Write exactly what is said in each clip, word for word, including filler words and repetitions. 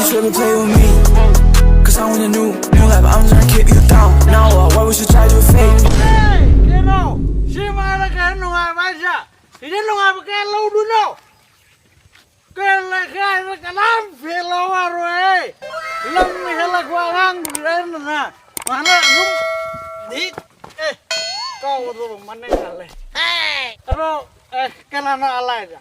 Baby, play with me. Cause I'm in a new, new life, I'm tryna keep you down. Now, uh, why would you try to fake? Hey, ꯀꯩꯅꯣ? ꯁꯤ ꯃꯥꯅ ꯀꯩꯅꯣ ꯅꯨꯡꯉꯥꯏꯕ ꯍꯥꯏꯁꯦ? ꯁꯤꯗ ꯅꯨꯡꯉꯥꯏꯕ ꯀꯌꯥ ꯂꯧꯗꯣꯏꯅꯣ? ꯀꯩ ꯂꯩꯀꯥꯏꯗ ꯀꯅꯥꯝ ꯐꯦꯜ ꯂꯧꯔꯣꯏ꯫ ꯂꯝ ꯍꯦꯜꯂꯛꯄ ꯑꯉꯥꯡꯗꯨꯗ ꯑꯩꯅꯅꯦ, ꯃꯥꯅ ꯑꯗꯨꯝ ꯗꯤꯛ, ꯑꯦ, ꯀꯥꯎꯕꯗꯣ ꯃꯅꯤꯡ ꯍꯜꯂꯦ꯫ ꯑꯗꯣ, ꯑꯦ, ꯀꯅꯥꯅꯣ ꯑꯂꯥꯏꯗ?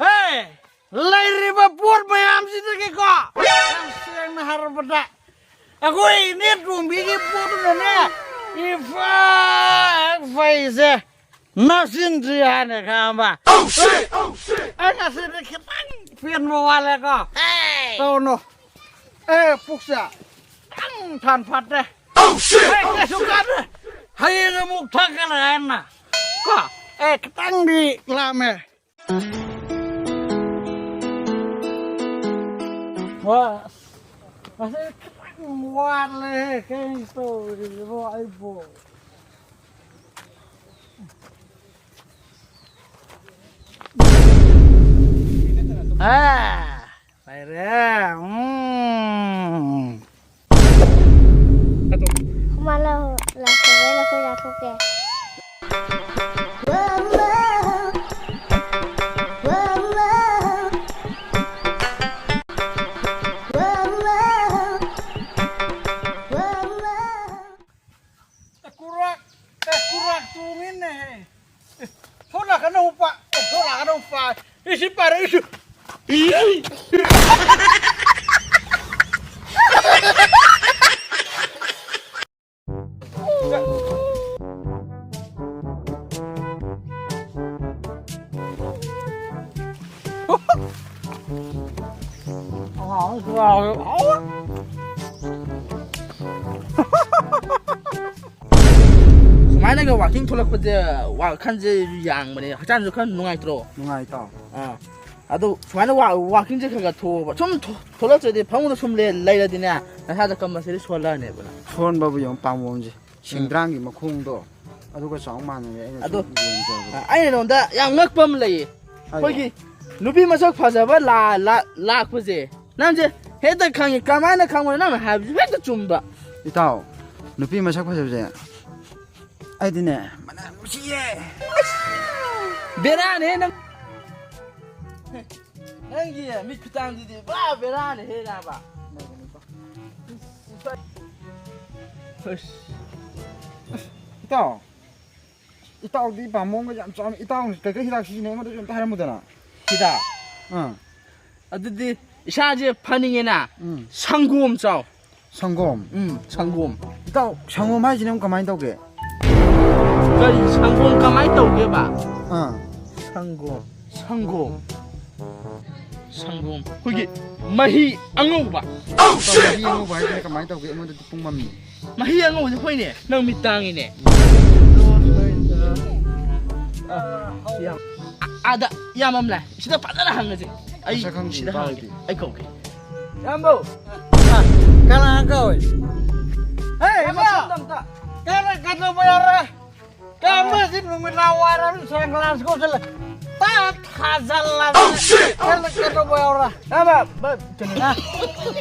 ꯍꯦ! ꯂꯩꯔꯤꯕ ꯄꯣꯠ ꯃꯌꯥꯝꯁꯤꯗꯒꯤꯀꯣ, ꯌꯥꯝ ꯁꯦꯡꯅ ꯍꯥꯏꯔꯕꯗ, ꯑꯩꯈꯣꯏ ꯏꯅꯦ ꯇꯣꯝꯕꯤꯒꯤ ꯄꯣꯠꯇꯨꯅꯅꯦ, ꯏꯐ ꯐꯩꯁꯦ, ꯅꯥꯁꯤꯟꯗ꯭ꯔꯤ ꯍꯥꯏꯅ ꯈꯪꯉꯕ? ꯑꯩ ꯉꯁꯤꯗꯤ ꯈꯤꯇꯪ ꯄꯦꯟꯕ ꯋꯥꯠꯂꯦꯀꯣ꯫ ꯇꯧꯅꯨ꯫ ꯑꯦ, ꯄꯨꯛꯁꯦ ꯈꯤꯇꯪ ꯊꯥꯟ ꯐꯠꯇꯦ꯫ ꯑꯦ, ꯀꯩꯁꯨ ꯀꯥꯟꯗꯦ꯫ ꯍꯌꯦꯡ ꯑꯃꯨꯛ ꯊꯛꯀꯅꯤ ꯍꯥꯏꯅ꯫ ꯀꯣ? ꯑꯦ, ꯈꯤꯇꯪꯗꯤ ꯂꯥꯝꯃꯦ꯫ ꯋꯥ, ꯑꯁꯤ ꯈꯤꯇꯪ ꯋꯥꯠꯂꯦꯍꯦ, ꯀꯩ ꯇꯧꯔꯤꯕꯣ ꯑꯩꯕꯣ? ꯑꯥ, ꯂꯩꯔꯦ꯫ ꯎꯝ꯫ ꯈꯨꯃꯥ ꯂꯥꯛ-, ꯂꯥꯛꯇꯕꯩ ꯂꯐꯣꯏ ꯆꯥꯊꯣꯛꯀꯦ꯫ ꯀꯨꯔꯥꯛ, ꯑꯦ, ꯀꯨꯔꯥꯛ ꯇꯣꯡꯉꯤꯅꯦꯍꯦ꯫ ꯑꯦ, ꯊꯣꯛꯂꯛꯀꯅꯨ, ꯎꯄꯥ꯫ ꯑꯦ, ꯊꯣꯛꯂꯛꯀꯅꯨ, ꯎꯄꯥ꯫ ꯏꯁꯤ ꯄꯥꯔꯛꯏꯁꯨ꯫ ꯁꯨꯃꯥꯏꯅꯒ ꯋꯥꯀꯤꯡ ꯊꯣꯛꯂꯛꯄꯁꯦ ꯋꯥꯈꯜꯁꯦ ꯌꯥꯡꯕꯅꯦ, ꯍꯛꯆꯥꯡꯁꯨ ꯈꯔ ꯅꯨꯡꯉꯥꯏꯇ꯭ꯔꯣ? ꯅꯨꯡꯉꯥꯏ, ꯏꯇꯥꯎ꯫ ꯑꯥ꯫ ꯑꯗꯣ ꯁꯨꯃꯥꯏꯅ ꯋꯥ-, ꯋꯥꯀꯤꯡꯁꯦ ꯈꯔ ꯈꯔ ꯊꯣꯛꯑꯣꯕ꯫ ꯁꯨꯝ ꯊꯣ-, ꯊꯣꯛꯂꯛꯇ꯭ꯔꯗꯤ ꯐꯃꯨꯡꯗ ꯁꯨꯝ ꯂꯩ-, ꯂꯩꯔꯗꯤꯅꯦ, ꯅꯁꯥꯗ ꯀꯝꯄꯜꯁꯔꯤ ꯁꯣꯜꯂꯛꯑꯅꯦꯕ ꯅꯪ꯫ ꯁꯣꯟꯕꯕꯨ ꯌꯦꯡꯉꯨ, ꯄꯥꯝꯕꯣꯝꯁꯦ꯫ ꯎꯝ꯫ ꯁꯦꯟꯗ꯭ꯔꯥꯡꯒꯤ ꯃꯈꯣꯡꯗꯣ ꯑꯗꯨꯒ ꯆꯥꯎ ꯃꯥꯟꯅꯔꯦ꯫ ꯑꯩꯅ ꯑꯗꯣ, ꯁꯨꯝ ꯌꯦꯡꯖꯕꯗ꯫ ꯑ, ꯑꯩꯅ ꯅꯉꯣꯟꯗ ꯌꯥꯝ ꯉꯛꯄ ꯑꯃ ꯂꯩꯌꯦ꯫ ꯍꯥꯏꯌꯣ꯫ ꯑꯩꯈꯣꯏꯒꯤ ꯅꯨꯄꯤ ꯃꯁꯛ ꯐꯖꯕ ꯂꯥ- ꯂꯥ- ꯂꯥꯛꯄꯁꯦ ꯅꯪꯁꯦ ꯍꯦꯛꯇ ꯈꯪꯉꯤ꯫ ꯀꯃꯥꯏꯅ ꯈꯪꯕꯅꯣ? ꯅꯪꯅ ꯍꯥꯏꯕꯁꯨ ꯍꯦꯛꯇ ꯆꯨꯝꯕ꯫ ꯏꯇꯥꯎ, ꯅꯨꯄꯤ ꯃꯁꯛ ꯐꯖꯕꯁꯦ ꯑꯩꯗꯤꯅꯦ ꯃꯅꯝ ꯅꯨꯡꯁꯤꯌꯦ꯫ ꯕꯦꯔꯥꯅꯦ ꯅꯪ꯫ ꯅꯪꯒꯤ ꯃꯤꯠ ꯈꯨꯇꯥꯡꯗꯨꯗꯤ ꯄꯨꯔꯥ ꯕꯦꯔꯥꯅꯦ ꯍꯦ ꯅꯥꯕ꯫ ꯑꯁ꯫ ꯏꯇꯥꯎ, ꯏꯇꯥꯎꯗꯤ ꯄꯥꯝꯕꯣꯝꯒ ꯌꯥꯝ ꯆꯥꯎꯅ, ꯏꯇꯥꯎꯅ ꯀꯩꯀꯩ ꯍꯤꯗꯥꯛ ꯁꯤꯖꯤꯟꯅꯩ ꯑꯩꯉꯣꯟꯗꯁꯨ ꯑꯝꯇ ꯍꯥꯏꯔꯝꯃꯨꯗꯅ꯫ ꯍꯤꯗꯥꯛ? ꯑꯥ꯫ ꯑꯗꯨꯗꯤ ꯏꯁꯥꯁꯦ ꯐꯅꯤꯡꯉꯦꯅ ꯎꯝ꯫ ꯁꯪꯒꯣꯝ ꯆꯥꯎ꯫ ꯁꯪꯒꯣꯝ? ꯎꯝ, ꯁꯪꯒꯣꯝ꯫ ꯏꯇꯥꯎ, ꯁꯪꯒꯣꯝ ꯍꯥꯏꯁꯤꯅ ꯑꯃꯨꯛ ꯀꯃꯥꯏꯅ ꯇꯧꯒꯦ? ꯀꯔꯤ ꯁꯪꯒꯣꯝ ꯀꯃꯥꯏꯅ ꯇꯧꯒꯦꯕ? ꯑꯥ꯫ ꯁꯪꯒꯣꯝ꯫ ꯁꯪꯒꯣꯝ꯫ ꯁꯪꯒꯣꯝ꯫ ꯑꯩꯈꯣꯏꯒꯤ ꯃꯍꯤ ꯑꯉꯧꯕ꯫ ꯏꯇꯥꯎ, ꯃꯍꯤ ꯑꯉꯧꯕ ꯍꯥꯏꯁꯤꯅ ꯀꯃꯥꯏꯅ ꯇꯧꯒꯦ? ꯑꯩꯉꯣꯟꯗꯗꯤ ꯄꯨꯡꯃꯝꯅꯤ꯫ ꯃꯍꯤ ꯑꯉꯧꯕꯁꯦ ꯍꯣꯏꯅꯦ, ꯅꯪ ꯃꯤꯠ ꯇꯥꯡꯉꯤꯅꯦ꯫ ꯑ, ꯁꯤ ꯌꯥꯝ-, ꯑ-, ꯑꯥꯗ ꯏꯌꯥꯝꯕ ꯑꯃ ꯂꯥꯛꯑꯦ꯫ ꯁꯤꯗ ꯐꯖꯅ ꯍꯪꯉꯁꯦ꯫ ꯑꯩ ꯃꯁꯛ ꯈꯪꯗꯦ, ꯁꯤꯗ ꯏꯄꯥ ꯍꯪꯉꯒꯦ꯫ ꯍꯣꯏꯗꯤ꯫ ꯑꯩ ꯀꯧꯒꯦ꯫ ꯏꯌꯥꯝꯕꯧ꯫ ꯑ, ꯀꯅꯥ ꯀꯧꯏ? ꯍꯦ, ꯏꯌꯥꯝꯕ, ꯏꯃꯥ! ꯁꯣꯝꯗ ꯑꯝꯇ꯫ ꯀꯩꯅꯣ, ꯀꯩꯗꯧꯕ ꯌꯥꯎꯔꯦ? ꯀꯌꯥꯝꯕꯁꯤ ꯅꯨꯃꯤꯗꯥꯡ ꯋꯥꯏꯔꯝ ꯁꯟ ꯒ꯭ꯂꯥꯁ ꯀꯣꯛꯁꯤꯜꯂ ꯇꯥ ꯊꯥꯖꯜꯂꯕꯅꯤ꯫ ꯀꯩꯅꯣ, ꯀꯩꯗꯧꯕ ꯌꯥꯎꯔꯦ? ꯏꯌꯥꯝꯕ, ꯕ-, ꯀꯩꯅꯣ꯫ ꯑ,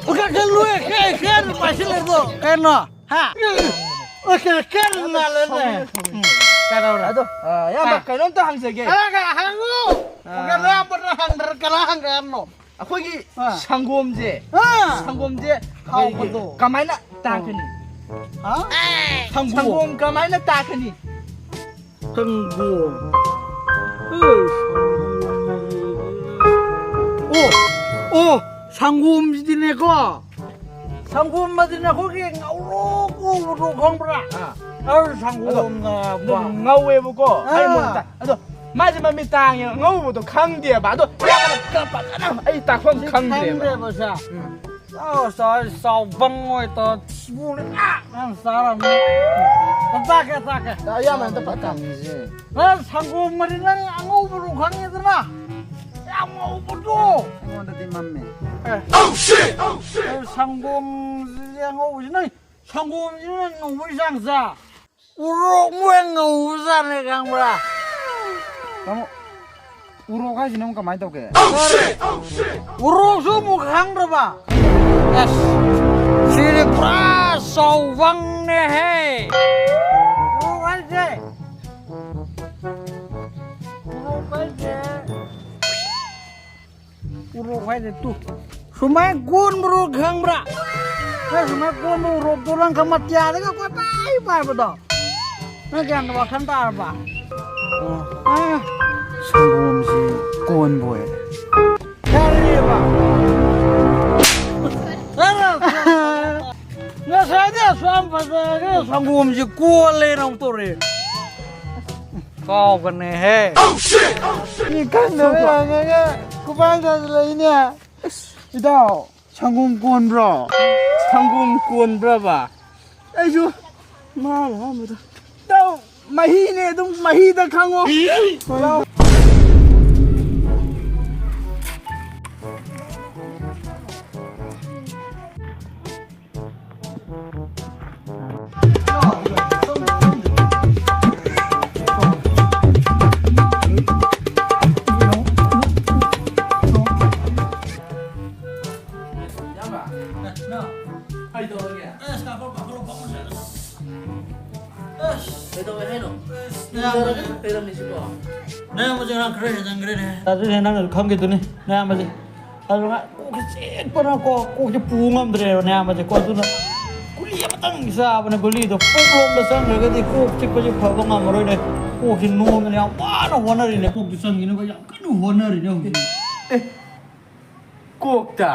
ꯎꯈꯠ ꯈꯜꯂꯨꯍꯦ, ꯀꯩ, ꯀꯩꯅꯣ ꯄꯥꯏꯁꯤꯜꯂꯦꯕꯣ? ꯀꯩꯅꯣ? ꯍꯥ? ꯑꯣꯀꯦ, ꯀꯩꯅꯣ ꯃꯥꯜꯂꯦꯅꯦ꯫ ꯎꯝ, ꯀꯩꯗꯧꯔꯦ? ꯑꯗꯣ, ꯑ, ꯏꯌꯥꯝꯕ, ꯍꯥ? ꯀꯩꯅꯣꯝꯇ ꯍꯪꯖꯒꯦ꯫ ꯍꯪꯉꯣ, ꯍꯪꯉꯣ꯫ ꯑ꯫ ꯎꯈꯠ ꯍꯥꯞꯄꯗ ꯍꯪꯗ꯭ꯔ ꯀꯅꯥ ꯍꯪꯒꯦ ꯍꯥꯏꯕꯅꯣ? ꯑꯩꯈꯣꯏꯒꯤ ꯑꯥ꯫ ꯁꯪꯒꯣꯝꯁꯦ, ꯑꯥ꯫ ꯁꯪꯒꯣꯝꯁꯦ ꯍꯥꯎꯕꯗꯣ꯫ ꯀꯃꯥꯏꯅ ꯇꯥꯛꯀꯅꯤ? ꯍꯥ? ꯁꯪꯒꯣꯝ꯫ ꯁꯪꯒꯣꯝ ꯀꯃꯥꯏꯅ ꯇꯥꯛꯀꯅꯤ? ꯁꯪꯒꯣꯝ꯫ ꯑꯦ, ꯁꯪꯒꯣꯝ꯫ ꯑꯣ, ꯑꯣ, ꯁꯪꯒꯣꯝꯁꯤꯗꯤꯅꯦꯀꯣ꯫ ꯁꯪꯒꯣꯝ ꯑꯗꯨꯅ ꯑꯩꯈꯣꯏꯒꯤ ꯉꯧꯔꯣꯛ ꯉꯧꯕꯗꯣ ꯈꯪꯕ꯭ꯔꯥ? ꯑꯥ꯫ ꯑꯗꯨ ꯑꯗꯣ ꯁꯪꯒꯣꯝꯅ ꯑꯗꯨꯝ ꯉꯧꯋꯦꯕꯀꯣ꯫ ꯑꯥ꯫ ꯑꯩ ꯃꯣꯠꯇ꯫ ꯑꯗꯣ ꯃꯥꯁꯦ ꯃꯃꯤꯠ ꯇꯥꯡꯉꯦ, ꯉꯧꯕꯗꯣ ꯈꯪꯗꯦꯕ꯫ ꯑꯗꯣ ꯌꯥꯝꯅ ꯐꯖꯅ ꯑꯩ ꯇꯥꯛꯐꯝ ꯁꯤ ꯈꯪꯗ꯭ꯔꯦꯕ꯫ ꯈꯪꯗ꯭ꯔꯦꯕ ꯁꯦ꯫ ꯎꯝ꯫ ꯆꯥꯎ, ꯆꯥꯎ, ꯆꯥꯎꯕꯪ ꯑꯣꯏ ꯇꯧꯔ ꯊꯤꯕꯣꯡ ꯂꯩ ꯉꯥꯛ ꯉꯥꯛ ꯆꯥꯔꯝꯅꯤ꯫ ꯇꯥꯛꯀꯦ, ꯇꯥꯛꯀꯦ꯫ ꯏꯌꯥꯝꯕ ꯑꯝꯇ ꯐꯠ ꯇꯥꯛ-꯫ ꯅꯪ ꯁꯪꯒꯣꯝ ꯃꯔꯤ ꯅꯪ ꯑꯉꯧꯕꯗꯣ ꯈꯪꯉꯦꯗꯅ? ꯌꯥꯝ ꯉꯧꯕꯗꯣ꯫ ꯑꯩꯉꯣꯟꯗꯗꯤ ꯃꯝꯃꯦ꯫ ꯑꯦ꯫ ꯑꯦ, ꯁꯪꯒꯣꯝꯁꯤꯗꯤ ꯑꯉꯧꯕꯁꯤ ꯅꯪ ꯁꯪꯒꯣꯝꯁꯤꯅ ꯉꯧꯕꯒꯤ ꯆꯥꯡꯁꯦ ꯎꯔꯣꯛ ꯃꯣꯏ ꯉꯧꯕꯖꯥꯠꯅꯦ, ꯈꯪꯕ꯭ꯔꯥ? ꯇꯥꯃꯣ꯫ ꯎꯔꯣꯛ ꯍꯥꯏꯁꯤꯅ ꯑꯃꯨꯛ ꯀꯃꯥꯏꯅ ꯇꯧꯒꯦ? ꯎꯔꯣꯛꯁꯨ ꯑꯃꯨꯛ ꯈꯪꯗ꯭ꯔꯕ? ꯑꯁ, ꯁꯤꯗꯤ ꯄꯨꯔꯥ ꯆꯥꯎꯕꯪꯅꯦꯍꯦ꯫ ꯎꯔꯣꯛ ꯍꯥꯏꯁꯦ, ꯎꯔꯣꯛ ꯍꯥꯏꯁꯦ, ꯎꯔꯣꯛ ꯍꯥꯏꯁꯦ ꯇꯨ꯫ ꯁꯨꯃꯥꯏ ꯀꯣꯟꯕ꯭ꯔꯣ ꯈꯪꯕ꯭ꯔꯥ? ꯅꯪ ꯁꯨꯃꯥꯏ ꯀꯣꯟꯕ ꯎꯔꯣꯛꯇꯣ ꯅꯪ ꯈꯪ ꯃꯇꯤꯌꯥꯗꯒ ꯀꯣꯏꯄꯥꯏ ꯄꯥꯏꯕꯗꯣ꯫ ꯅꯪ ꯒ꯭ꯌꯥꯟ ꯋꯥꯈꯜ ꯇꯥꯔꯕ? ꯑꯣ꯫ ꯑꯥ꯫ ꯁꯪꯒꯣꯝꯁꯤ ꯀꯣꯟꯕ ꯑꯣꯏꯔꯦ꯫ ꯀꯔꯤꯕ? ꯉꯁꯥꯏꯗꯤ ꯑꯁꯨꯛ ꯌꯥꯝ ꯐꯖꯔꯒ ꯁꯪꯒꯣꯝꯁꯤ ꯀꯣꯜꯂꯦꯅ ꯑꯃꯨꯛ ꯇꯧꯔꯛꯑꯦ꯫ ꯀꯥꯎꯒꯅꯦꯍꯦ꯫ ꯃꯤ ꯈꯪꯗꯕ ꯌꯥꯝꯃꯒ ꯈꯨꯄꯥꯛ ꯊꯥꯖꯤꯜꯂꯛꯏꯅꯦ꯫ ꯏꯇꯥꯎ, ꯁꯪꯒꯣꯝ ꯀꯣꯟꯕ꯭ꯔꯣ? ꯁꯪꯒꯣꯝ ꯀꯣꯟꯕ꯭ꯔꯕ? ꯑꯩꯁꯨ ꯃꯥꯅ ꯍꯥꯏꯔꯝꯕꯗꯣ꯫ ꯏꯇꯥꯎ, ꯃꯍꯤꯅꯦ, ꯑꯗꯨꯝ ꯃꯍꯤꯗ ꯈꯪꯉꯣ꯫ ꯏꯇꯥꯎ꯫ ꯏꯌꯥꯝꯕ, ꯀꯩꯗꯧꯔꯒꯦ? ꯑꯁ, ꯀꯥꯈꯠꯂꯣ, ꯀꯥꯈꯠꯂꯣ, ꯐꯝꯃꯨꯁꯦ, ꯑꯁ꯫ ꯑꯁ꯫ ꯀꯩꯗꯧꯋꯦ ꯍꯥꯏꯅꯣ? ꯑꯁ, ꯅꯌꯥꯝꯕꯁꯦ꯫ ꯀꯩꯗꯧꯔꯝꯃꯤꯁꯤꯕꯣ? ꯅꯌꯥꯝꯕꯁꯦ ꯉꯔꯥꯡ ꯈꯔ ꯍꯦꯟꯖꯟꯈ꯭ꯔꯦꯅꯦ꯫ ꯑꯗꯨꯅꯦ ꯅꯪꯅꯁꯨ ꯈꯪꯈꯤꯗꯨꯅꯤ, ꯅꯌꯥꯝꯕꯁꯦ꯫ ꯑꯗꯨꯅ ꯀꯣꯛꯁꯦ ꯆꯤꯛꯄꯅꯀꯣ, ꯀꯣꯛꯁꯦ ꯄꯨ ꯉꯝꯗ꯭ꯔꯦꯕ ꯅꯌꯥꯝꯕꯁꯦꯀꯣ꯫ ꯑꯗꯨꯅ ꯒꯨꯂꯤ ꯑꯃꯇꯪ ꯆꯥꯕꯅꯦ, ꯒꯨꯂꯤꯗꯣ ꯄꯨꯛꯂꯣꯝꯗ ꯆꯪꯈ꯭ꯔꯒꯗꯤ ꯀꯣꯛ ꯆꯤꯛꯄꯁꯦ ꯐꯕ ꯉꯝꯃꯔꯣꯏꯅꯦ꯫ ꯀꯣꯛꯁꯦ ꯅꯣꯝꯗꯅ ꯌꯥꯝ ꯋꯥꯅ ꯍꯣꯠꯅꯔꯤꯅꯦ꯫ ꯀꯣꯛꯇ ꯆꯪꯈꯤꯅꯕ ꯌꯥꯝ ꯀꯟꯅ ꯍꯣꯠꯅꯔꯤꯅꯦ ꯍꯧꯖꯤꯛ꯫ ꯑꯦ, ꯀꯣꯛꯇ?